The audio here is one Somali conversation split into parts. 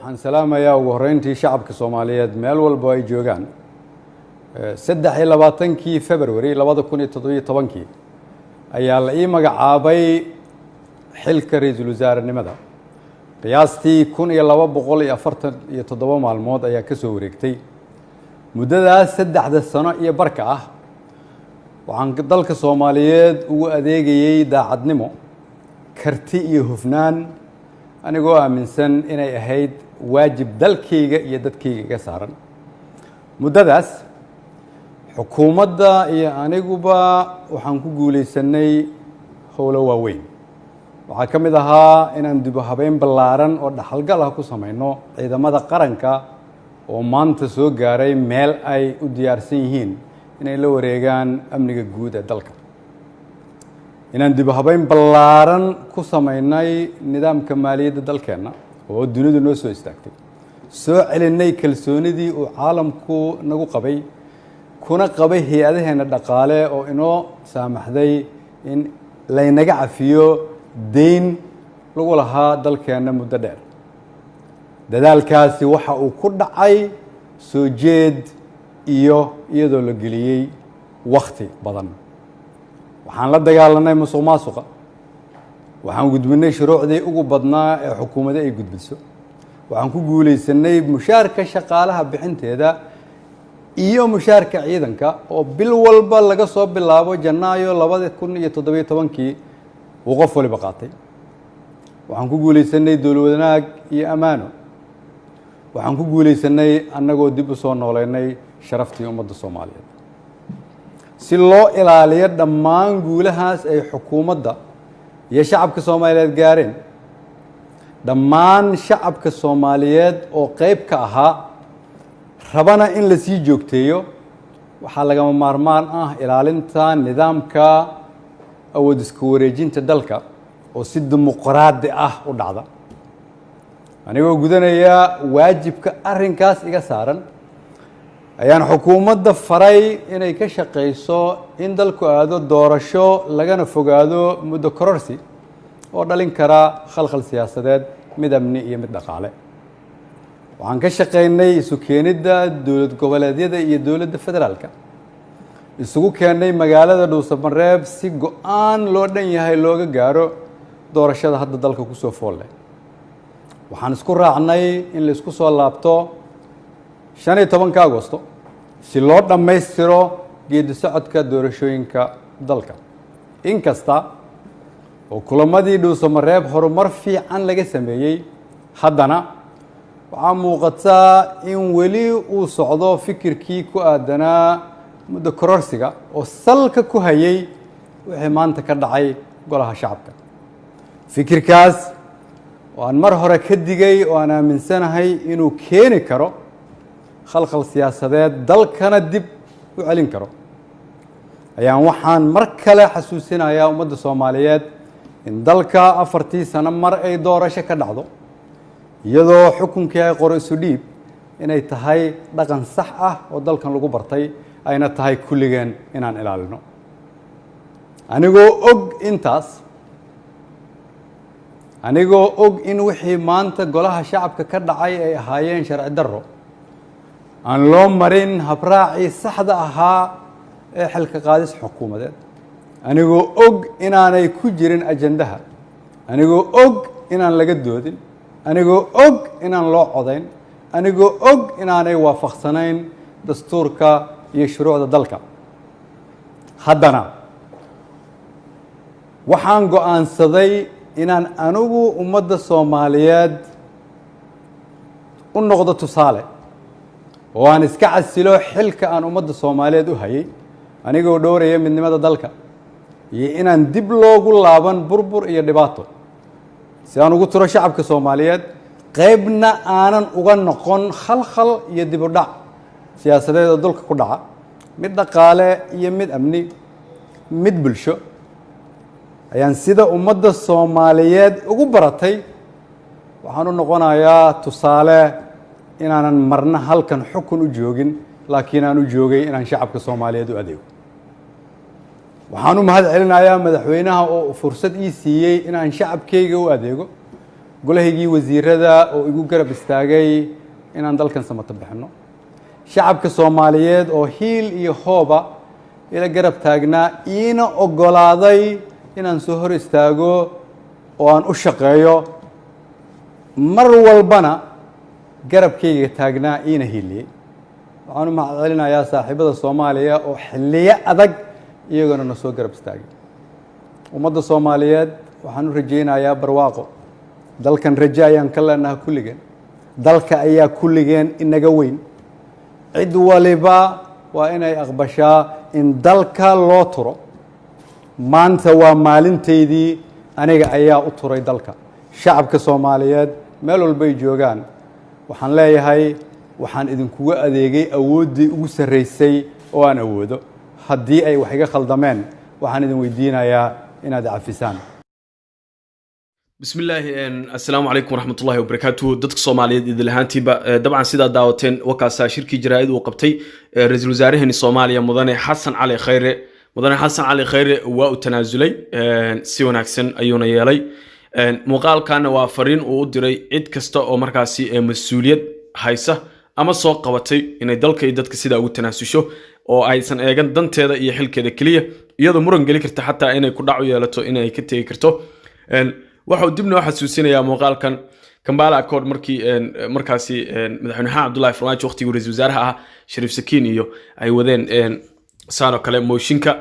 Waxaan salaamayaa ugu horreyntii shacabka Soomaaliyeed meel walbo ay joogaan. 23-kii February 2017-kii ayaa la ii magacaabay xilka ra-iisul wasaarenimada. Qiyaastii 1247 maalmood ayaa ka soo wareegtay. Muddadaas 3da sano iyo barka ah waxaan dalka Soomaaliyeed ugu adeegayey daacadnimo, karti iyo hufnaan, anigoo aaminsan inay ahayd waajib dalkayga iyo dadkayga iga saaran. Muddadaas xukuumadda iyo aniguba waxaan ku guulaysanay howlo waaweyn. Waxaa ka mid ahaa inaan dib u habeyn ballaaran oo dhaxalgal ah ku samayno ciidamada qaranka oo maanta soo gaaray meel ay u diyaarsan yihiin inay la wareegaan amniga guud ee dalka, inaan dib u habeyn ballaaran ku samaynay nidaamka maaliyadda dalkeenna oo dunidu noo soo istaagtay, soo celinay kalsoonidii uu caalamku nagu qabay kuna qabay hay-adaheenna dhaqaale oo inoo saamaxday in laynaga cafiyo deyn lagu lahaa dalkeenna muddo dheer. Dadaalkaasi waxa uu ku dhacay soo jeed iyo iyadoo la geliyey wakhti badan. Waxaan la dagaalanay musuq maasuqa. Waxaan gudbinay shuruucdii ugu badnaa ee xukuumadda ay gudbiso. Waxaan ku guulaysanay mushaarka shaqaalaha bixinteeda iyo mushaarka ciidanka oo bil walba laga soo bilaabo Janaayo 2017-kii uu qof waliba qaatay. Waxaan ku guulaysanay dowlad wanaag iyo ammaano. Waxaan ku guulaysanay annagoo dib u soo nooleynay sharaftii ummadda Soomaaliyeed. Si loo ilaaliyo dhammaan guulahaas ay xukuumadda iyo shacabka Soomaaliyeed gaareen, dhammaan shacabka Soomaaliyeed oo qeyb ka ahaa rabana in la sii joogteeyo, waxaa lagama maarmaan ah ilaalinta nidaamka awood iska wareejinta dalka oo si dimuqraadi ah u dhacda. Anigoo gudanaya waajibka arrinkaas iga saaran ayaan xukuumadda faray inay ka shaqayso in dalku aado doorasho, lagana fogaado muddo kororsi oo dhalin kara khalkhal siyaasadeed, mid amni iyo mid dhaqaale. Waxaan ka shaqaynay isu keenidda dowlad goboleedyada iyo dowladda federaalka, isugu keennay magaalada Dhuusamareeb si go-aan loo dhan yahay looga gaaro doorashada hadda dalka kusoo fool leh. Waxaan isku raacnay in la isku soo laabto 15-ka Agosto si loo dhammaystiro geedi socodka doorashooyinka dalka. Inkasta oo kulamadii Dhuusamareeb horumar fiican laga sameeyey, haddana waxaa muuqataa in weli uu socdo fikirkii ku aadanaa muddo kororsiga oo salka ku hayay wixii maanta ka dhacay golaha shacabka. Fikirkaas oo aan mar hore ka digay oo aan aaminsanahay inuu keeni karo khalkhal siyaasadeed, dalkana dib u celin karo, ayaan waxaan mar kale xasuusinayaa ummadda Soomaaliyeed in dalka 4-tii sano mar ay doorasho ka dhacdo, iyadoo xukunkii ay qoro isu dhiib inay tahay dhaqan sax ah oo dalkan lagu bartay, ayna tahay kulligeen inaan ilaalino. Anigoo og intaas, anigoo og in wixii maanta golaha shacabka ka dhacay ay ahaayeen sharci darro aan loo marin habraacii saxda ahaa ee xilka qaadis xukuumadeed, anigoo og inaanay ku jirin ajandaha, anigoo og inaan laga doodin, anigoo og inaan loo codayn, anigoo og inaanay waafaqsanayn dastuurka iyo shuruucda dalka, haddana waxaan go'aansaday inaan anigu ummadda Soomaaliyeed u noqdo tusaale oo aan iska casilo xilka aan ummadda Soomaaliyeed u hayay, anigoo dhowraya midnimada dalka iyo inaan dib loogu laaban burbur iyo dhibaato, si aan ugu turo shacabka Soomaaliyeed, qaybna aanan uga noqon khalkhal iyo dib u dhac siyaasadeed oo dalka ku dhaca, mid dhaqaale iyo mid amni, mid bulsho, ayaan sida ummadda Soomaaliyeed ugu baratay waxaan u noqonayaa tusaale inaanan marna halkan xukun u joogin, laakiin aan u joogay inaan shacabka Soomaaliyeed u adeego. Waxaan u mahad celinayaa madaxweynaha oo fursad ii siiyey inaan shacabkayga u adeego. Golahaygii wasiirada oo igu garab istaagay inaan dalkan samato bixinno, shacabka Soomaaliyeed oo hiil iyo hooba ila garab taagnaa, iina oggolaaday inaan soo hor istaago oo aan u shaqeeyo, mar walbana garabkayga taagnaa, iina hiiliyey. Waxaan u mahad celinayaa saaxiibada Soomaaliya oo xilliyo adag iyagona na soo garab istaagay. Ummadda Soomaaliyeed waxaan u rajaynayaa barwaaqo. Dalkan rajo ayaan ka leenaha kulligeen. Dalka ayaa kulligeen inaga weyn. Cid waliba waa inay aqbashaa in dalka loo turo. Maanta waa maalintaydii, aniga ayaa u turay dalka. Shacabka Soomaaliyeed meel walbay joogaan waxaan leeyahay, waxaan idinkuga adeegay awooddii ugu sarraysay oo aan awoodo. Haddii ay wax iga khaldameen, waxaan idin weydiinayaa inaad cafisaan. Bismillaahi, assalaamu calaykum waraxmatullahi wabarakaatuhu, dadka Soomaaliyeed idil ahaantiiba. Dabcan sidaa daawateen, wakaasaa shirkii jaraa'id uu qabtay ra-iisul wasaaraheeni Soomaaliya, mudane Xasan Cali Khayre. Mudane Xasan Cali Khayre waa uu tanaasulay, si wanaagsan ayuuna yeelay. Muuqaalkana waa fariin uu u diray cid kasta oo markaasi mas-uuliyad haysa ama soo qabatay inay dalka iyo dadka sidaa ugu tanaasusho oo aysan eegan danteeda iyo xilkeeda keliya, iyadoo muran geli karta xataa inay ku dhac u yeelato inay ka tegi karto. Waxau dib noo xasuusinayaa muuqaalkan Kampala Accord, markii markaasi madaxweyne Xasan Cabdullahi Farmaajo waqtigii ra-iisul wasaaraha ah, Shariif Sakiin iyo ay wadeen saan oo kale mooshinka,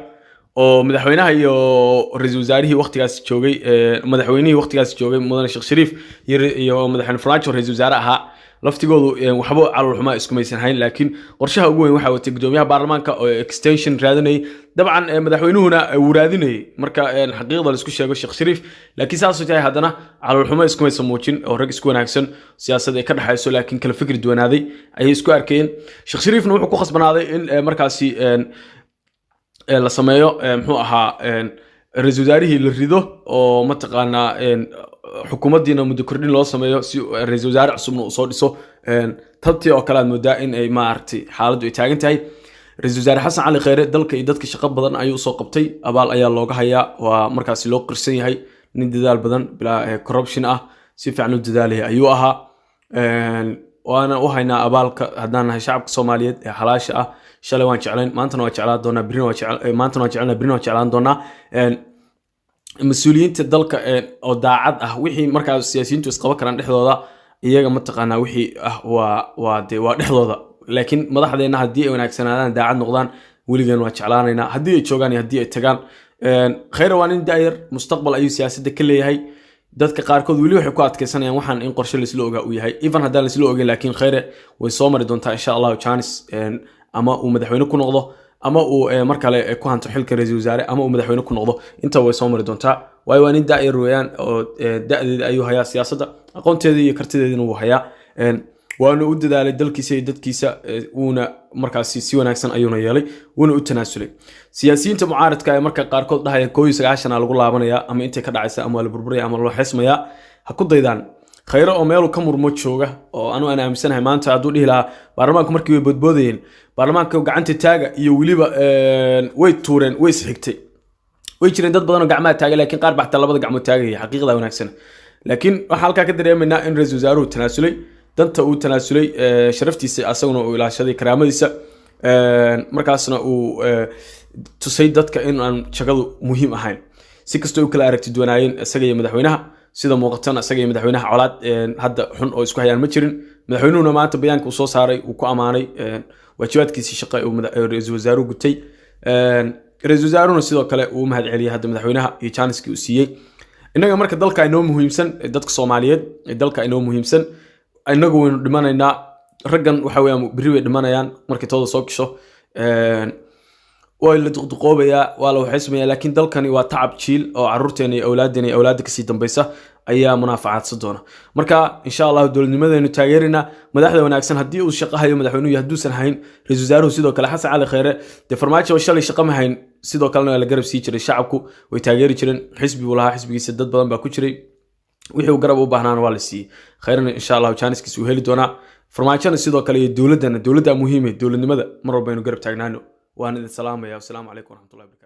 oo madaxweynaha iyo ra-iisul wasaarihii waqtigaas joogay, madaxweynihii waqtigaas joogay, mudane Sheekh Shariif, iyo madaxweyne Farmaajo ra-iisul wasaare ahaa, laftigoodu waxba calool xumaa iskumaysan hayn, laakiin qorshaha ugu weyn waxaa watay gudoomiyaha baarlamaanka oo extension raadinayay. Dabcan madaxweynuhuna wuu raadinayay marka xaqiiqda la isku sheego, Sheekh Shariif. Laakiin saasoo tahay haddana calool xumo iskumaysan muujin, oo rag isku wanaagsan, siyaasad ay ka dhexayso, laakiin kala fikri duwanaaday ayay isku arkayeen. Sheekh Shariifna wuxuu ku khasbanaaday in markaasi la sameeyo, muxuu ahaa, ra-iisul wasaarihii la rido oo mataqaanaa xukuumaddiina muddo kordhin loo sameeyo si ra-iisul wasaare cusubna uu soo dhiso. Tabtii oo kale aad moodaa in ay maaragtay xaaladdu ay taagan tahay. Ra-iisul wasaare Xasan Cali Kheyre dalka iyo dadka shaqo badan ayuu usoo qabtay, abaal ayaa looga hayaa, waa markaasi loo qirsan yahay. Nin dadaal badan, bilaa corruption ah, si fiican u dadaalaya ayuu ahaa, waana u haynaa abaalka haddaan nahay shacabka Soomaaliyeed ee xalaasha ah. Shalay waan jeclayn, maantana waa jeclaan doonaa, birina waa jecel, maantana waa jecelnaa, birina waa jeclaan doonaa. Mas-uuliyiinta dalka oo daacad ah, wixii markaa siyaasiyiintu isqaban karaan dhexdooda iyaga mataqaanaa, wixii ah waa dee waa dhexdooda. Laakiin madaxdeenna haddii ay wanaagsanaadaan, daacad noqdaan, weligeen waa jeclaanaynaa haddii ay joogaan iyo haddii ay tagaan. Khayre waa nin da'yar, mustaqbal ayuu siyaasadda ka leeyahay. Dadka qaarkood weli waxay ku adkaysanayaan waxaan in qorshe laisla ogaa uu yahay. Even haddaan laisla ogeyn, laakiin Khayre way soo mari doontaa insha Allahu chance ama uu madaxweyne ku noqdo ama uu mar kale ku hanto xilka ra-iisul wasaare ama uu madaxweyne ku noqdo, inta way soo mari doontaa, waayo waa nin da'yar weeyaan oo da'deeda ayuu hayaa, siyaasadda aqoonteeda iyo kartideedina wuu hayaa. Waana u dadaalay dalkiisa iyo dadkiisa, wuuna markaasi si wanaagsan ayuuna yeelay, wuuna u tanaasulay. Siyaasiyiinta mucaaradka ee marka qaarkood dhahaya 91 aa lagu laabanaya ama intay ka dhacaysa ama waa la burburaya ama loo xismayaa, ha ku daydaan Khayre oo meeluu ka murmo jooga, oo anu aan aaminsanahay maanta hadduu dhihi lahaa baarlamaanku markii way boodboodayeen, baarlamaanka gacanta taaga iyo weliba way tuureen, way isxigtay. Way jireen dad badan oo gacmaha taagay, laakiin qaar baa xataa labada gacmood taagaya. Xaqiiqda wanaagsan, laakiin waxaan halkaa ka dareemaynaa in ra-iisul wasaaruhu tanaasulay, danta uu tanaasulay, sharaftiisa asaguna uu ilaashaday, karaamadiisa, markaasna uu tusay dadka in aan jagadu muhiim ahayn, si kastoo u kala aragti duwanaayeen isaga iyo madaxweynaha. Sida muuqatana isaga iyo madaxweynaha colaad hadda xun oo isku hayaan ma jirin. Madaxweynuhuna maanta bayaanka uu soo saaray uu ku amaanay waajibaadkiisii shaqo uu ra-iisul wasaaruhu gutay. Ra-iisul wasaaruhuna sidoo kale uu u mahad celiyay hadda madaxweynaha iyo jaaniskii uu siiyey. Innaga marka dalka inoo muhiimsan, dadka Soomaaliyeed dalka inoo muhiimsan. Innagu waynu dhimanaynaa, raggan waxa weeyaan berri bay dhimanayaan markay tooda soo gasho, waa la duqduqoobayaa, waa la waxaysmayaa, laakiin dalkani waa tacab jiil oo carruurteena iyo awlaaddeena iyo awlaadda kasii dambaysa ayaa munaafacaadsan doona. Marka insha Allahu dowladnimadeenu taageerina, madaxda wanaagsan, haddii uu shaqo hayo madaxweynuhu iyo hadduusan hayn ra-iisul wasaaruhu. Sidoo kale Xasan Cali Kheyre dee Farmaajo shalay shaqo ma hayn, sidoo kalena waa la garab sii jiray, shacabku way taageeri jireen, xisbi buu lahaa, xisbigiisa dad badan baa ku jiray, wixii uu garab u baahnaana waa la siiyey. Khayrna insha Allahu jaaniskiisa uu heli doonaa, Farmaajona sidoo kale iyo dowladdana. Dowladda muhiime, dowladnimada mar walba aynu garab taagnaano. Waan idin salaamaya, wasalaamu calaykum waraxmatullahi wabarakatu.